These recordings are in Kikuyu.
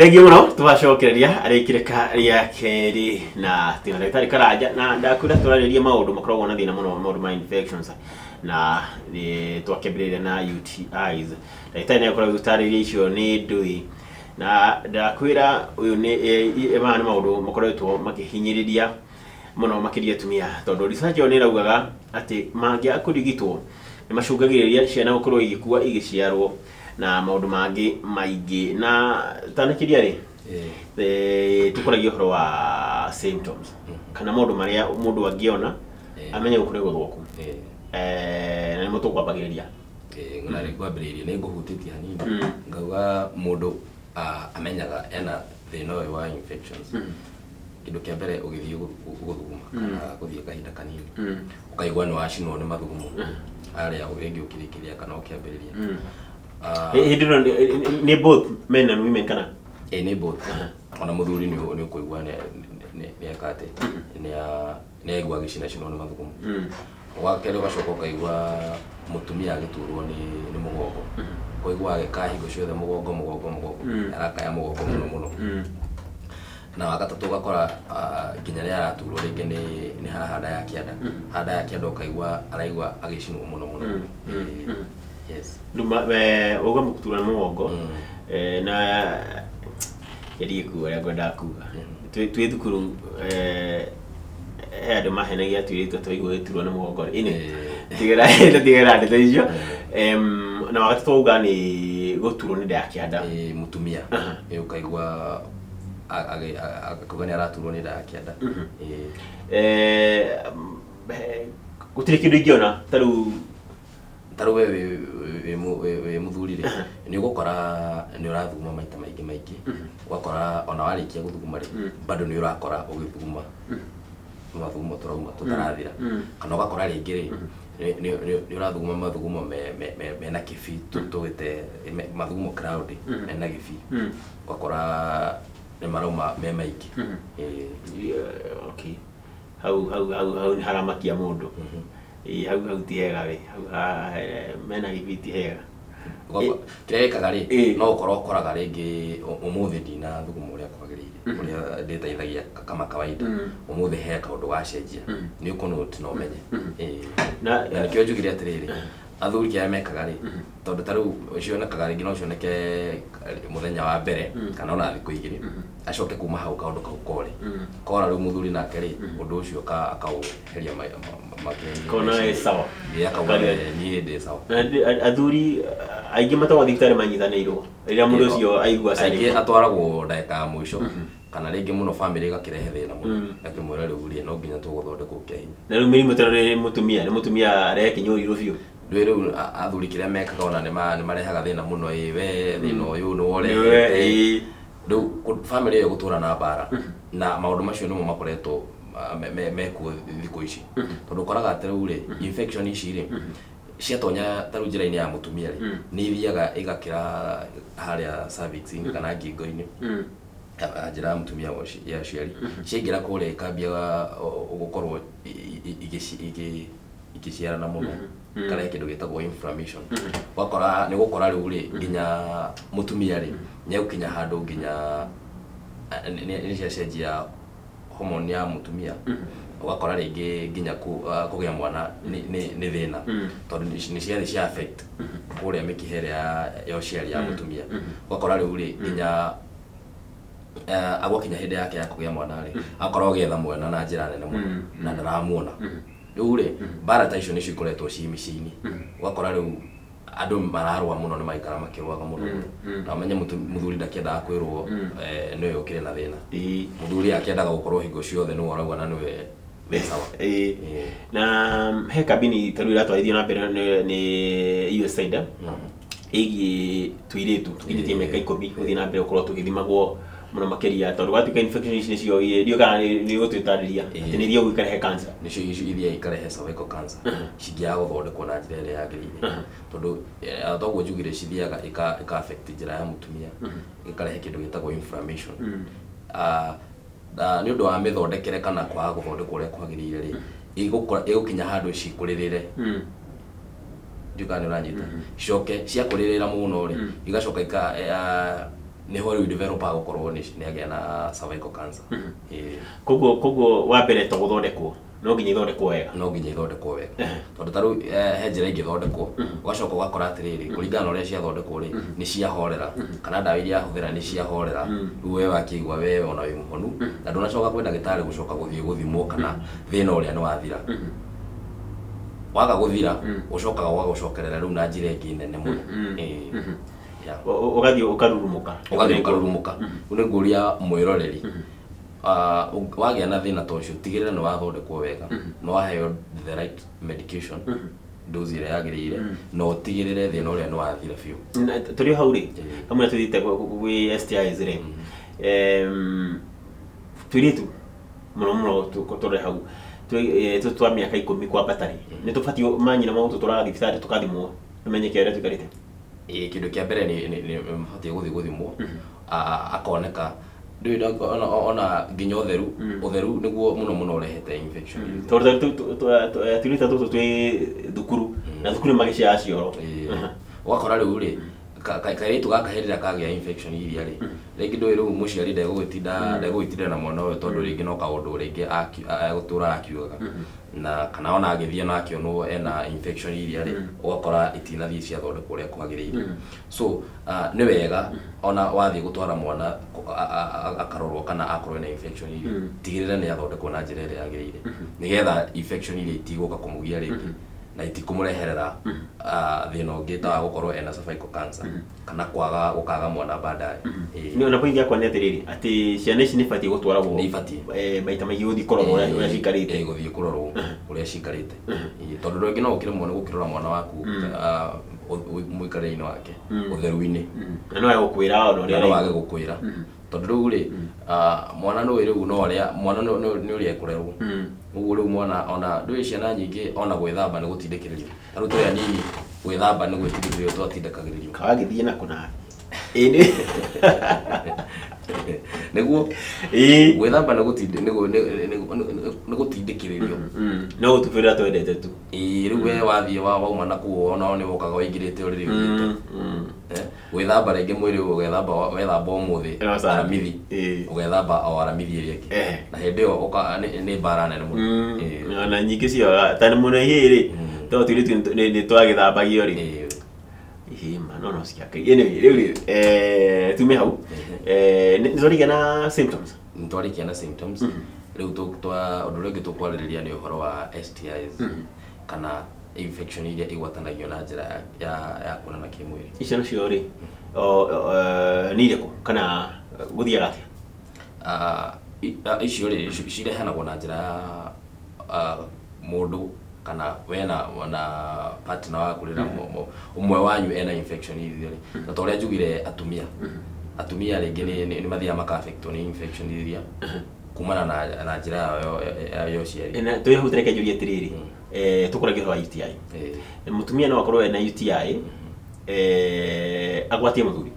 Thengiũ mũno, twacokereria arĩ kĩrĩka rĩa kerĩ na twĩna ndagĩtarĩ Karanja, na ndakwĩra tũrarĩria maũndũ makoragwo na thĩna mũno, maũndũ ma infections, na twakĩambĩrĩria na UTIs. Ndagĩtarĩ nĩ akoragwo agĩtũtarĩria icio nĩ ndũĩ, na ndakwĩra ũyũ nĩ maya nĩ maũndũ makoretwo makĩhinyĩrĩria mũno makĩria atumia, tondũ research ĩyo nĩ ĩraugaga atĩ mangĩaga kũrigitwo nĩ macũngagĩrĩria ciana gũkorwo igĩkua igĩciarwo na maũndũ mangĩ maingĩ. Na tanakĩria rĩ, tũkoragia ũhoro wa symptoms kana maũndũ marĩa mũndũ angĩona amenye gũkũ nĩ gũthũku. Na nĩmo tũkwambagĩrĩria. Na rĩ ngwambĩrĩirie nĩ ngũhutĩtie hanini, ngauga mũndũ amenyaga ena thĩna ũyũ wa infections, kĩndũ kĩa mbere ũgĩthiĩ gũthuguma kana gũthiĩ kahinda kanini, ũkaigua nĩ wacinwo nĩ mathugumo harĩa rĩngĩ ũkĩrĩkĩria kana ũkĩambĩrĩria. Hĩndĩ ĩno nĩ both men and women kana? Ĩ, nĩ both. Ona mũthuri nĩ ũkũigua nĩ eka atĩ nĩ aigua agĩcinacinwo nĩ mathugumo. Wa kerĩ, ũgacoka ũkaigua mũtumia agĩturwo nĩ mũgongo, ũkaigua agĩkaya hingo ciothe, mũgongo, mũgongo, mũgongo, arakaya mũgongo mũno mũno. Na wa gatatũ, ũgakora nginya rĩrĩa araturwo rĩngĩ nĩ haha nda ya kĩanda, haha nda ya kĩanda, ũkaigua araigua agĩcinwo mũno mũno. Yes. Uga mũkutura nĩ mũgongo. Na ndiĩ kuga ũrĩa ngwendaga kuga. Twĩ thukuru, he andũ mahenagia atũirĩtu twaigua gĩturwo nĩ mũgongo rĩ. Ĩnĩ tigĩra ndeto icio. Na wa gatatũ wauga nĩ gũturwo nĩ nda ya kĩanda. Mũtumia ũkaigua akauga nĩ araturwo nĩ nda ya kĩanda. Gũtirĩ kĩndũ ingĩona ta rĩu? Ta rĩu we wĩ mũthuri rĩ, nĩ ũgũkora nĩ ũrathuguma maita maingĩ maingĩ, ũgakora ona warĩkia gũthuguma rĩ, bado nĩ ũrakora ũgĩthuguma mathugumo tũrauma tũtarathira, kana ũgakora rĩngĩ rĩ, nĩ ũrathuguma mathugumo mena kĩbii, tũgĩte mathugumo cloudy, mena gĩbii, ũgakora nĩ marauma me maingĩ. Yeah, okay, hau nĩ haramakia mũndũ. Ĩ, hau ti hega we, hau mena gĩbii ti hega. Kĩrĩa gĩkaga rĩ, no ũkorwo ũkoraga rĩngĩ ũmũthĩ ndina thuguma ũrĩa kwagĩrĩire, ũrĩa ndĩteithagia kama kawaida, ũmũthĩ he kaũndũ gacenjia, nĩ ũkũnote na ũmenye. Na Na nĩkĩo njugire atĩrĩrĩ, athuri kĩrĩa mekaga rĩ, tondũ ta rĩu cionekaga rĩngĩ no cioneke mũthenya wa mbere kana ona thikũ 2, acoke kuma hau kaũndũ kau kore kora. Rĩu mũthuri nake rĩ, ũndũ ũcio akauheria Kona ĩ sawa. Ĩ, akauga, "Niĩ ndĩ sawa." Na athuri aingĩ matwaragwo thibitarĩ manyitanĩirwo rĩrĩa mũndũ ũcio aigua Aingĩ atwaragwo ndagĩka ya mũico, kana rĩngĩ mũno famĩlĩ ĩgakĩrehe thĩna mũno, ĩgakĩmwĩra rĩu rĩ, no nginya tũgũthondekwo kĩa hinya. Na rĩu mĩrimũ ta nĩ mũtumia, nĩ mũtumia arehe kĩnyũri rũbiũ. Rĩu athuri kĩrĩa mekaga ona nĩ marehaga thĩna mũno, ĩ we thĩna ũyũ nĩ Nĩwe, worehete. Rĩu famĩlĩ ĩyo gũtũra na mbara, na maũndũ macio nĩmo makoretwo mekuo thikũ ici, tondũ ũkoraga atĩ rĩu rĩ, infection ici rĩ, ciatonya ta rĩu njĩra-inĩ ya mũtumia rĩ, nĩ ithiaga igakĩra harĩa cervix-inĩ kana ngingo-inĩ ya njĩra ya mũtumia ya ũciari. Ciaingĩra kũrĩa, ikambia gũkorwo ikĩciarana mũno, ikarehe kĩndũ gĩtagwo inflammation. Ũgakora nĩ gũkora rĩu rĩ, nginya mũtumia rĩ, nĩ egũkinya handũ nginya nĩ ciacenjia hormone ya mũtumia, ũgakora rĩngĩ nginya kũgĩa mwana nĩ thĩna, tondũ nĩ ciathiĩ cia affect kũrĩa mĩkiha ĩrĩa ya ũciari ya mũtumia. Ũgakora rĩu rĩ, nginya agwakinya hĩndĩ yake ya kũgĩa mwana rĩ, akorwo agĩetha mwana na njĩra nene mũno na ndaramuona. Rĩu rĩ, mbara ta icio nĩcio ikoretwo ci mĩciĩ-inĩ. Ũgakora rĩu andũ mararũa mũno, nĩ maikara makĩrũaga mũno mũno, na ũmenye mũthuri ndakĩendaga kwĩrwo nĩwe ũkĩrĩ na thĩna. Mũthuri akĩendaga gũkorwo hingo ciothe nĩwe ũrauga na nĩwe wĩ sawa. Na he kambini ta rĩu ĩratwarithio na mbere nĩ USAID ĩgiĩ tũirĩtu tũkinyĩtie mĩaka 10 gũthiĩ na mbere gũkorwo tũgĩthimagwo mũno makĩria, tondũ gwatuĩka infection ici nĩcio, ndiũĩ kana nĩ ũgũtũtarĩria atĩ nĩ ithiaga ikarehe cancer. Nĩcio icio ithiaga ikarehe cervical cancer cingĩaga gũthondekwo na njĩra ĩrĩa yagĩrĩire, tondũ toguo njugire, cithiaga ika affect njĩra ya mũtumia, ikarehe kĩndũ gĩtagwo inflammation. Na nĩ ũndũ wa mĩthondekere kana kwaga gũthondekwo ũrĩa kwagĩrĩire rĩ, ĩgũkinya handũ cikũrĩrĩre. Ndiũĩ kana nĩ ũranyita. Cicoke ciakũrĩrĩra mũno rĩ, igacoka ika Nĩho rĩu developer gũkorwo nĩ agĩa na cervical cancer. Ĩĩ. Koguo wa mbere to gũthondekwo, no nginya ithondekwo wega. No nginya ithondekwo wega, tondũ ta rĩu he njĩra ingĩthondekwo, ũgacoka ũgakora atĩrĩrĩ, kũringana na ũrĩa ciathondekwo rĩ, nĩ ciahorera, kana ndawa iria ahũthĩra nĩ ciahorera. Rĩu we wakĩigua we ona wĩ mũhonu na ndũnacoka kwĩ ndagĩtarĩ gũcoka gũthiĩ gũthimwo kana thĩna ũrĩa nĩ wathira. Waga gũthira, ũcokaga ũgagũcokerera rĩu na njĩra ĩngĩ nene mũno. Ĩĩ. Yeah. Ũgathiĩ ũkarurumũka. Ũgathiĩ ũkarurumũka. Rĩu nĩ ngũria mwĩroreri, wagĩa na thĩna ta ũcio, tigĩrĩra nĩ wathondekwo wega, nĩ waheo the right medication, dose ĩrĩa yagĩrĩire, na ũtigĩrĩre thĩna ũrĩa nĩ wathira biũ. Na tũrĩ o hau rĩ, hamwe na tũthiĩte gwĩ STIs rĩ, tũirĩtu mũno mũno tũrĩ hau twa mĩaka 10 kwambata rĩ, nĩ tũbatiĩ manyina magũtũtwaraga thibitarĩ tũkathimwo tũmenyeke ũrĩa tũikarĩte? Ĩĩ, kĩndũ kĩa mbere nĩ mabatiĩ gũthiĩ gũthimwo, akoneka ndũĩ ona nginya ũtheru. Ũtheru nĩguo mũno mũno ũrehete infection. Tondũ tũirĩtu tũtũ twĩ thukuru, na thukuru magĩciara cioro. Ĩĩ. Ũgakora rĩu rĩ, kairĩtu gaka hĩndĩ ĩrĩa kagĩa infection iria rĩ, rĩngĩ ndũĩ rĩu mũciari ndegũgĩtinda na mwana ũyũ, tondũ rĩngĩ no kaũndũ rĩngĩ egũtũra akiugaga, na kana ona agĩthiĩ na akĩonwo ena infection iria rĩ, ũgakora itinathiĩ ciathondekwo ũrĩa kwagĩrĩire. So nĩ wega ona wathiĩ gũtwara mwana akarorwo kana akorwo ena infection iria, tigĩrĩra nĩ athondekwo na njĩra ĩrĩa yagĩrĩire, nĩgetha infection iria itigũka kũmũgia rĩngĩ na itikũmũreherera thĩna ũngĩ ta wa gũkorwo ena cervical cancer kana kwaga gũkaga mwana baadaye. Ĩĩ. Nĩ ona point yakwa nĩ atĩrĩrĩ, atĩ ciana ici nĩ ibatiĩ gũtwaragwo Nĩ ibatiĩ. Maita maingĩ gũthiĩ kũrorwo ũrĩa cikarĩte. Ĩĩ, gũthiĩ kũrorwo ũrĩa cikarĩte. Ĩĩ, tondũ rĩngĩ no ũkĩremwo nĩ gũkĩrora mwana waku mũikarĩre-inĩ wake, ũtheru-inĩ. Na no age gũkwĩra ona ũrĩa Na no araigua. age gũkwĩra, tondũ rĩu rĩ, mwana nĩ rĩu no ũrĩa mwana nĩ ũrĩa ekũrerwo. Ũguo rĩu mwana ona ndũĩ ciana nyingĩ ona gwĩthamba nĩ gũtindĩkĩrĩrio. Ta rĩu tũrĩ anini, gwĩthamba nĩ gwĩtindĩkĩrĩrio twatindĩkagĩrĩrio. Kawagĩthiĩ na kũna ĩĩ nĩ Nĩguo ĩĩ gwĩthamba nĩ gũtindĩkĩrĩrio. No gũtubĩrĩra twendete tu. Ĩĩ, rĩu we wathiĩ wauma na kũu ona nĩ wokaga waingĩrĩte ũrĩrĩ ũthiĩte. Gwĩthamba rĩngĩ mwĩrĩ ũgethamba, wethamba ũmũthĩ No sawa. Aramithi, ũgethamba o Aramithi ĩrĩa ĩngĩ, na hĩndĩ ĩyo nĩ mbara nene mũno. Ona nyingĩ cio ta nĩ mũno ihĩ rĩ, tondũ tũirĩtu nĩ twagĩthambagio rĩ. Ihĩ ma no no ciake. Anyway, rĩu rĩ, tume hau. Nĩ twarĩkia na symptoms. Nĩ twarĩkia na symptoms. Rĩu ũndũ ũrĩa ũngĩ tũkwarĩrĩria nĩ ũhoro wa STIs kana infection iria igwatanagio na njĩra ya kuonana kĩmwĩrĩ. Icio nacio rĩ, nĩ irĩkũ kana gũthiaga atĩa? Icio rĩ, cirehanagwo na njĩra ya mũndũ kana we na partner waku rĩrĩa ũmwe wanyu ena infection iria rĩ, na ta ũrĩa njugire, atumia rĩngĩ nĩ mathiaga maka-affectwo nĩ infection iria kumana na njĩra yao ya ũciari. Na twĩ hau reke njũrie atĩrĩrĩ, tũkũragia ũhoro wa UTI. Mũtumia no akorwo ena UTI, agwatie mũthuri?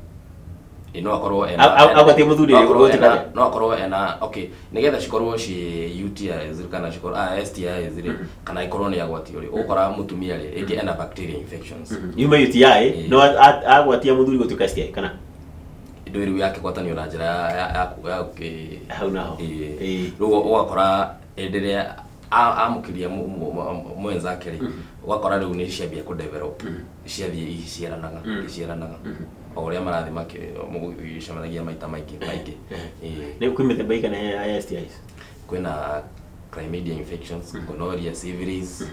Ĩ, no akorwo ena Agwatie mũthuri no akorwo gũtuĩka ena, no akorwo ena, okay, nigetha cikorwo ci UTIs kana cikorwo STIs rĩ, kana ikorwo nĩ agwatio rĩ, ũgũkora mũtumia rĩ, rĩngĩ ena bacteria infections. Yuma UTI no agwatia mũthuri gũtuĩka STI kana? Indo rĩu yakĩgwatanio na njĩra ya Hau naho. Ĩĩ. Ĩĩ. Rĩu ũgakora hĩndĩ ĩrĩa amũkĩria mwenzake rĩ, ũgakora rĩu nĩ ciambia kũ develop, ciathiĩ igĩciaranaga igĩciaranaga o ũrĩa marathiĩ magĩcemanagia maita maingĩ maingĩ. Ĩĩ. Nĩ kwĩ mĩthemba ĩigana ya STIs? Kwĩna chlamydia infections, gonorrhea, syphilis.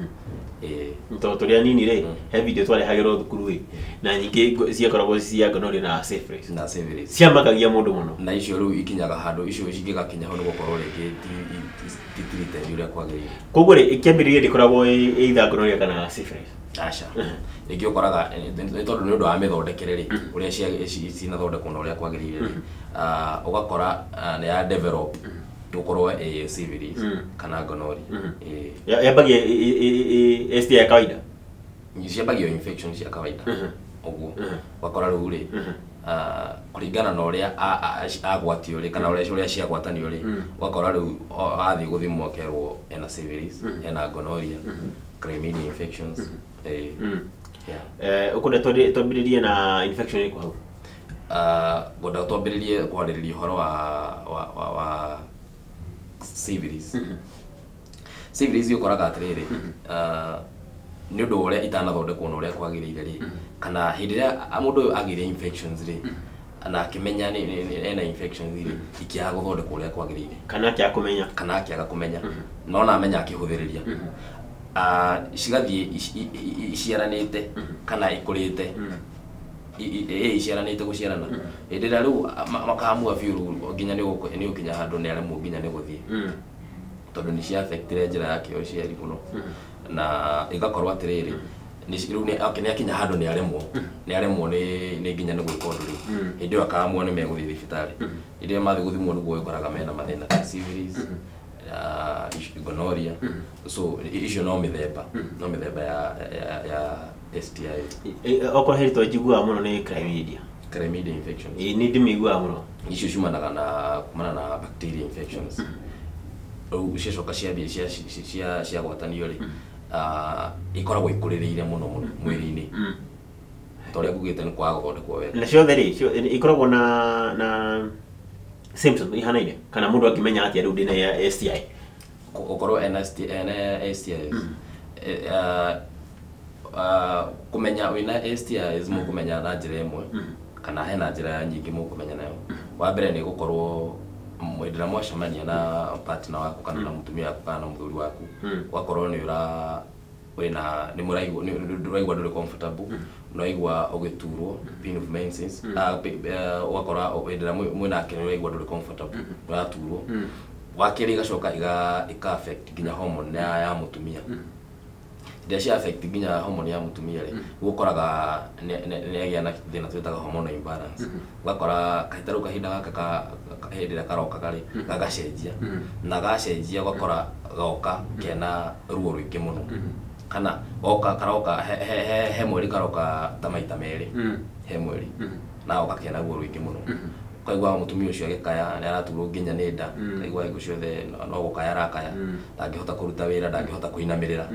Ĩĩ. Tondũ tũrĩ anini rĩ, he video twarehagĩrwo thukuru ĩ, na nyingĩ ciakoragwo cia gonorrhea na syphilis. Na syphilis. Ciamakagia mũndũ mũno. Na icio rĩu ikinyaga handũ icio cingĩgakinya ho nĩ gũkorwo rĩngĩ ti treated ũrĩa kwagĩrĩire. Koguo rĩ, kĩambĩrĩria ndĩkoragwo ĩ either gonorrhea kana syphilis? Aca, rĩngĩ ũkoraga nĩ tondũ nĩ ũndũ wa mĩthondekere rĩ, ũrĩa cinathondekwo na ũrĩa kwagĩrĩire rĩ, ũgakora nĩ ya develop gũkorwo ĩ syphilis kana gonorrhea. Ĩĩ. Yambagia STI ya kawaida? Ciambagio infection cia kawaida ũguo, ũgakora rĩu rĩ, kũringana na ũrĩa agwatio rĩ, kana ũrĩa ciagwatanio rĩ, ũgakora rĩu athiĩ gũthimwo akerwo ena syphilis, ena gonorrhea, chlamydia infections. Ĩĩ. Yeah. Ũkwenda twambĩrĩrie na infection ĩrĩkũ hau? Ngwenda twambĩrĩrie kwarĩrĩria ũhoro wa syphilis. Syphilis ũkoraga atĩrĩrĩ, nĩ ũndũ wa ũrĩa itanathondekwo na ũrĩa kwagĩrĩire rĩ, kana hĩndĩ ĩrĩa mũndũ ũyũ agĩire infections rĩ, na akĩmenya ena infections rĩ, ikĩaga gũthondekwo ũrĩa kwagĩrĩire, kana akĩaga kũmenya, kana akĩaga kũmenya, no na amenya akĩhũthĩrĩria, cigathiĩ iciaranĩte kana ikũrĩte, iciaranĩte gũciarana, hĩndĩ ĩrĩa rĩu makamua biũ, rĩu nginya nĩ ũkinya handũ nĩ aremwo nginya nĩ gũthiĩ, tondũ nĩ cia affectire njĩra yake ya ũciari mũno, na ĩgakorwo atĩrĩrĩ, rĩu nĩ akinya handũ nĩ aremwo nĩ nginya nĩ gwĩka ũndũ rĩu. Hĩndĩ ĩyo akaamua nĩ megũthiĩ thibitarĩ. Hĩndĩ ĩrĩa mathiĩ gũthimwo nĩguo ũkoraga mena mathĩna ta syphilis, gonorrhea. So icio no mĩthemba ya STI. Okorwo he rĩtwa njiguaga mũno nĩ chlamydia. Chlamydia infections. Nĩ ndĩmĩiguaga mũno. Icio ciumanaga na kumana na bacteria infections. Rĩu ciacoka ciambia ciagwatanio rĩ, ikoragwo ikũrĩrĩire mũno mũno mwĩrĩ-inĩ, ta ũrĩa ngugĩte nĩ kwaga gũthondekwo wega. Na ciothe rĩ ikoragwo na symptoms ihanaine, kana mũndũ angĩmenya atĩa rĩu ndĩna STI? Ũkorwo ena STIs, kũmenya wĩna STIs mũkũmenya na njĩra ĩmwe, kana hena njĩra nyingĩ mũkũmenya nayo. Wa mbere nĩ gũkorwo hĩndĩ ĩrĩa mwacemania na partner waku, kana na mũtumia waku, kana na mũthuri waku, ũgakorwo nĩ wĩna nĩ mũraigua ndũraigua ndũrĩ comfortable, ũraigua ũgĩturwo, pain of menses, ũgakora hĩndĩ ĩrĩa mwĩnake nĩ ũraigua ndũrĩ comfortable, ũraturwo. Wa kerĩ ĩgacoka ĩka affect nginya hormone ya mũtumia. Hĩndĩ ĩrĩa cia affect nginya hormone ya mũtumia rĩ, ũkoraga nĩ agĩa na thĩna twĩtaga hormonal imbalance. Ũgakora kahita rĩu kahinda gaka hĩndĩ ĩrĩa karokaga rĩ, gagacenjia, na gacenjia ũgakora goka kena ruo rũingĩ mũno, kana goka karoka he mweri karoka ta maita merĩ he mweri, na goka kena ruo rũingĩ mũno. Ũkaigua mũtumia ũcio agĩkaya, nĩ araturwo nginya nĩ nda, ũkaigua hingo ciothe no gũkaya arakaya, ndangĩhota kũruta wĩra, ndangĩhota kũinamĩrĩra.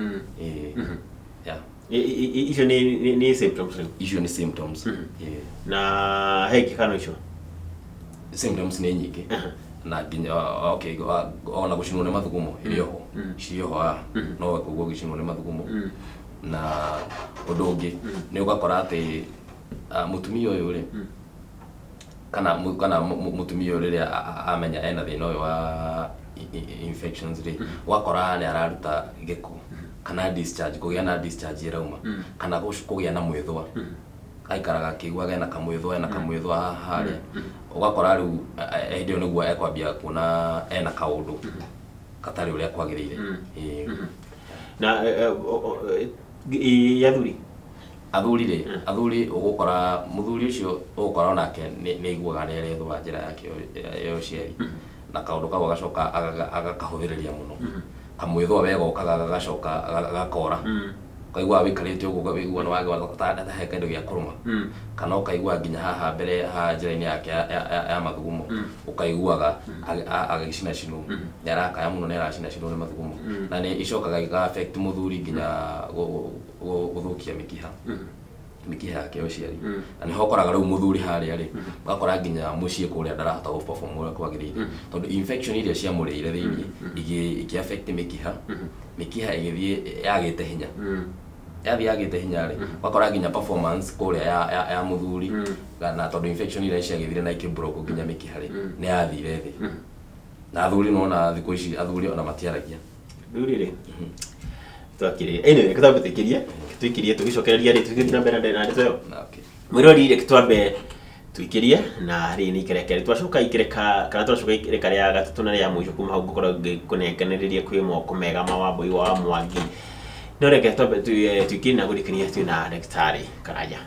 Icio nĩ symptoms rĩu? Icio nĩ symptoms. Na he ingĩ kana icio? Symptoms nĩ nyingĩ, na nginya okay, ona gũcinwo nĩ mathugumo ĩrĩ oho, cirĩ oho haha, no ũguo gũcinwo nĩ mathugumo. Na ũndũ ũngĩ nĩ ũgakora atĩ mũtumia ũyũ rĩ, kana mũtumia ũyũ rĩrĩa amenya ena thĩna ũyũ wa infections rĩ, ũgakora nĩ araruta gĩko, kana discharge, kũgĩa na discharge ĩrauma, kana kũgĩa na mwĩthũa, aikaraga akĩiguaga ena kamwĩthũa haha harĩa. Ũgakora rĩu hĩndĩ ĩyo nĩguo ekwambia kuona ena kaũndũ gatarĩ ũrĩa kwagĩrĩire. Na athuri? Athuri rĩ, athuri ũgũkora mũthuri ũcio ũgũkora onake nĩ aiguaga nĩ arethũa njĩra yake ya ũciari, na kaũndũ kau agacoka agakahũthĩrĩria mũno. Kamwĩthũa we gokaga gagacoka gakora, ũkaigua wĩikarĩte ũguo ũkaigua nĩ wagĩa ta he kĩndũ gĩa kũrũma, kana ũkaigua nginya haha mbere haha njĩra-inĩ yake ya mathugumo, ũkaiguaga agĩcinacinwo, nĩ arakaya mũno, nĩ aracinacinwo nĩ mathugumo, na nĩ icokaga iga affect mũthuri nginya gũthũkia mĩkiha yake ya ũciari. Na nĩho ũkoraga rĩu mũthuri harĩa rĩ, ũgakora nginya mũciĩ kũrĩa ndarahota gũ perform ũrĩa kwagĩrĩire, tondũ infection iria ciamũrĩire thĩiniĩ ikĩ affect mĩkiha, mĩkiha ĩgĩthiĩ yagĩte hinya, yathiĩ yagĩte hinya rĩ, ũgakora nginya performance kũrĩa ya mũthuri, na tondũ infection iria ciagĩthire na ikĩ block nginya mĩkiha rĩ, nĩ yathire thĩ. Na athuri nona thikũ ici athuri ona matiaragia. Athuri rĩ, twakĩrĩ anyway, reke twambe tũikirie tũgĩcokereria rĩ, tũgĩthiĩ na mbere na ndeto ĩyo. Mwĩrori, reke twambe tuikirie na rĩ nĩ ikereka twacoka ikereka kana twacoka ikereka rĩa gatatũ na rĩa mũico kuma hau ngũkorwo ngĩkũnenganĩrĩria kwĩ moko mega ma Wambui wa Mwangi. No reke twambe tuikirie na gũthikĩrĩria twĩ na ndagĩtarĩ Karanja.